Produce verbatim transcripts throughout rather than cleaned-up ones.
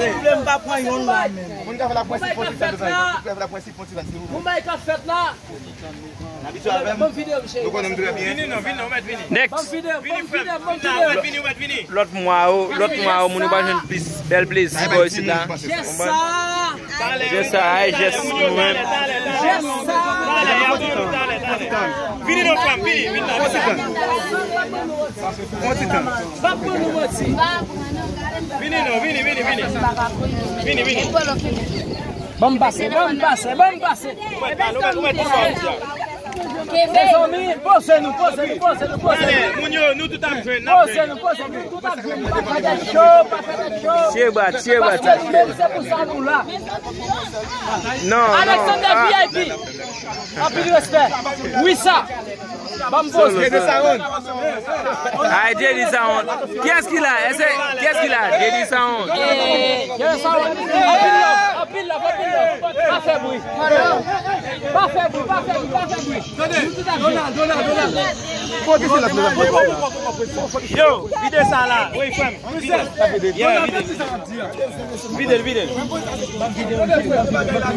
Souple, m pa pran yon la menm. Moun ka fè la prensip fon ti tan, moun ka fè la prensip fon ti tan, silvouplè. Moun bay ka fèt la. N abitye avè m. Banm videyo, cheri. Nou konnen m trè byen. Vini non, vini non, mèt vini. Next. Banm videyo, banm videyo, banm videyo. Mèt vini, mèt vini. Lòt mwa yo, lòt mwa yo, moun yo pa jwenn plis bèl plezi bò isit la. Jès sa. Jès sa, ay, jès nou menm. Jès sa. Vini non, frè m, vini, vini non. Pran ti tan. Pa pran nou manti. Vini non, vini, vini, vini. Vini, vini. Banm pase, banm pase, banm pase. Mezanmi, poze nou, poze nou, poze nou, poze nou. Moun yo, nou tout ap jwenn, n ap jwenn. Poze nou, poze nou, tout ap jwenn. Pa fè tèt cho, pa fè tèt cho. Tire bra, tire bra. Paske nou menm, se pou sa nou la. Non, non. Alexander V I P. Anpil respè. Wi sa. Banm poze. J D Sound. Ay, J D Sound. Kiyès ki la? Èske, kiyès ki la? J D Sound. Eh, J D Sound. Anpil love, anpil love, anpil love. Pa fè bri. Pa fè bri, pa fè bri, pa fè bri. Tande, Donald, Donald, Donald. Kote se la, Donald? Yo, vide sa la. Wi, frè m. Vide. Yeah, vide. Vide l, vide l.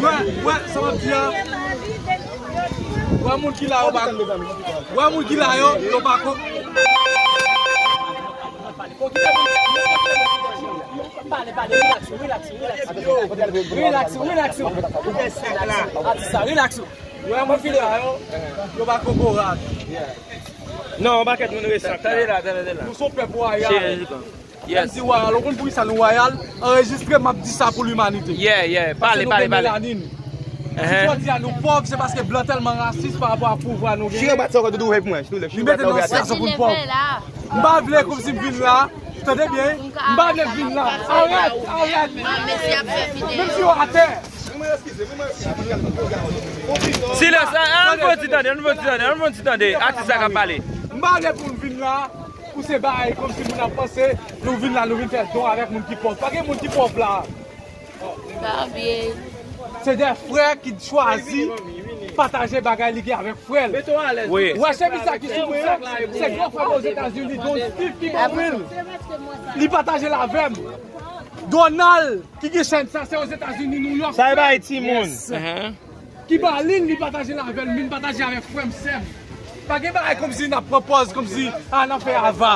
Wè, wè, sa w ap di a. Wè moun ki la yo pa. Wè moun ki la yo, yo pa ko. Pale, pale, relax, relax, relax. Relax, relax. Atis la, relax. Wè moun ki la yo, yo pa kokorat. Non, yon pakèt moun resan. Tande la, tande la. Nou se yon pèp wayal. Yes. Lè m di wayal, ou konn poukisa nou wayal? Anrejistre, m ap di sa pou limanite. Yeah, yeah. Pale, pale, pale. Paske nou gen melanin. Si jodi a nou pòv, se paske blan tèlman rasis pa rapò a pouvwa nou genyen. Chire bat sa w doudou, hey, pou mwen. Li mete nou nan sitiyasyon pou n pòv. M pa vle kòmsi m vin la. Tande byen. M pa vle vin la. Arèt, arèt. Menm si yo atè. Silans, an, an fè ti tande, an fè ti tande, an fè ti tande. Atis la k ap pale. M pa vle pou n vin la. Pou se bagay kòmsi moun ap panse, nou vin la, nou vin fè don avèk moun ki pòv. Pa gen moun ki pòv la. Se de frè ki chwazi pataje bagay li gen avèk frè l. Wi. Wè, chemiz sa ki sou mwen an, se gran frè mwen Ozetazini, Don Steve ki ban mwen l. Li pataje l avè m. Donald, ki gen chèn sa, se Ozetazini, New York. Sa e bay timoun. Ki ba li l, li pataje l avè l, m vin pataje avèk frè m, sè m. Pa gen bagay kòmsi n ap pran pòz, kòmsi, a, n ap fè ava.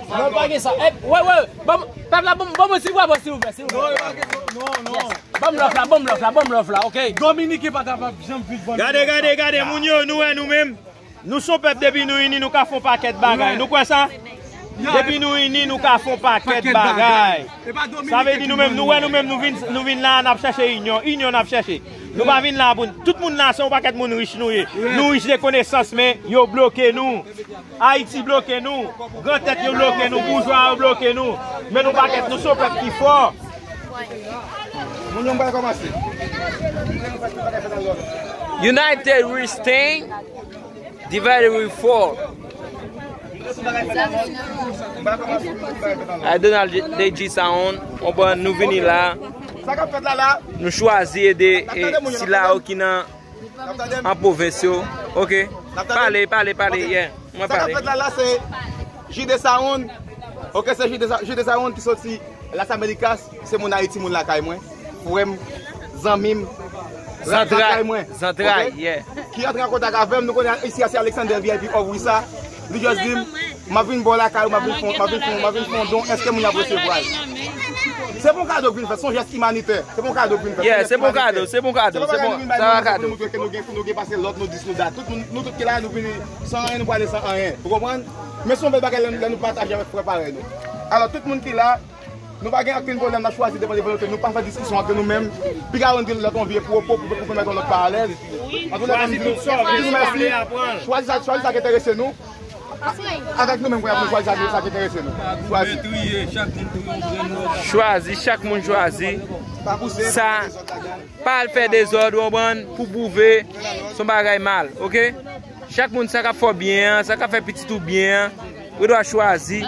Non, pa gen sa. E, wè, wè, ban m, pèp la, ban m, ban m yon ti bwa, silvouplè, silvouplè. Non, non, non. Ban m love la, ban m love la, ban m love la, ok? Dominiken pa ta janm vin vann. Gade, gade, gade, moun yo, nou wè nou menm. Nou se yon pèp, depi nou ini, nou ka fè yon pakèt bagay. Nou kwè sa? Depi nou ini, nou ka fè yon pakèt bagay. Sa vle di nou menm, nou wè nou menm, nou vin, nou vin la, n ap chèche inyon. Inyon n ap chèche. Nou pa vin la pou n, tout moun la, se yon pakèt moun rich nou ye. Nou rich de konesans, men yo bloke nou. Ayiti bloke nou. Gran tèt yo bloke nou, boujwa yo bloke nou. Men nou pakèt, nou se yon pèp ki fò. Moun yo, m pral kòmanse. United we stand, divided we fall. Ay, Donald D J Sound, on bon, nou vini la. Sa k ap fèt la la? Nou chwazi ede, e, sila yo ki nan an pwovens yo. Ok. Pale, pale, pale, yeah. Mwen pale. Sa k ap fèt la la, se J D Sound. Ok, se J D Sa-, J D Sound ki soti Las Americas, se moun Ayiti, moun lakay mwen. Frè m, zanmi m, rat lakay mwen. Zantray, yeah. Ki antre an kontak avè m, nou konnen isi a se Alexander V I P Ovrisa. Li just di m, m ap vin ba w lakay ou, m ap vin fè, m ap vin fè, m ap vin fè yon don, èske moun yo ap resevwa l? Se pa yon kado k vin fèt, se yon jès imanitè. Se pa yon kado k vin fèt, se yon jès imanitè. Yeah, se pa yon kado, se pa yon kado, se pa yon kado. Pou nou montre ke nou gen, nou gen pase lòt, nou dis, nou dat. Tout moun, nou tout ki la, nou vini san anyen, nou prale san anyen. Ou konprann? Men se yon bèl bagay lè, lè nou pataje avèk frè parèy nou. Alò, tout moun ki la, nou pa gen okenn pwoblèm, n ap chwazi depann de volonte nou, pa fè diskisyon ant nou menm. Piga yo n di lòt yon vye pwopo pou, pou, pou mèt yon lòt pa alèz. An tou lè ka, m di, m di nou mèsi. Chwazi sa, chwazi sa ki enterese nou. Avèk nou menm, pou nou chwazi sa, sa ki enterese nou. Chwazi. Chwazi, chak moun chwazi. Sa, pa al fè dezòd, ou konprann, pou pwouve se yon bagay mal, ok? Chak moun, sa k ap fè w byen an, sa k ap fè pitit ou byen an, ou dwe chwazi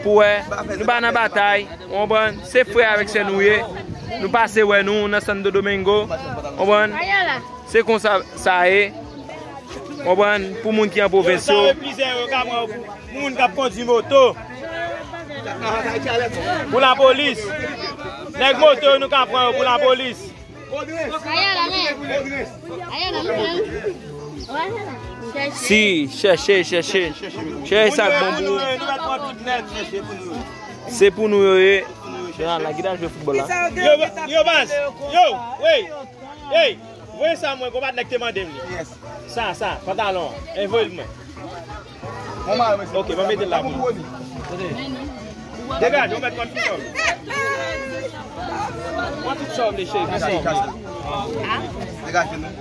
pou wè, nou pa nan batay, ou konprann? Se frè avèk sè nou ye, nou pase wè nou nan Santo Domingo, ou konprann? Se konsa sa ye. Konprann? Pou moun ki an pwovens yo. Sa yo plizyè yo ka pran yo pou moun k ap kondui moto. Pou lapolis. Nèg moto yo nou ka pran yo pou lapolis. Si, chèche, chèche. Chèche sa k bon pou ou. Se pou nou yo ye. Gen la ki ta jwe foutbòl la. Yo, yo baz. Yo, wey. Ey, voye sa mwen, gon patnè k te mande m li. Sa, sa, pantalon an. E voye l mwen. Ok, mwen mete l la pou ou. Degaje, ou mèt pran tout sa w vle. Pran tout sa w vle, cheri, pran sa w vle. Degaje nou.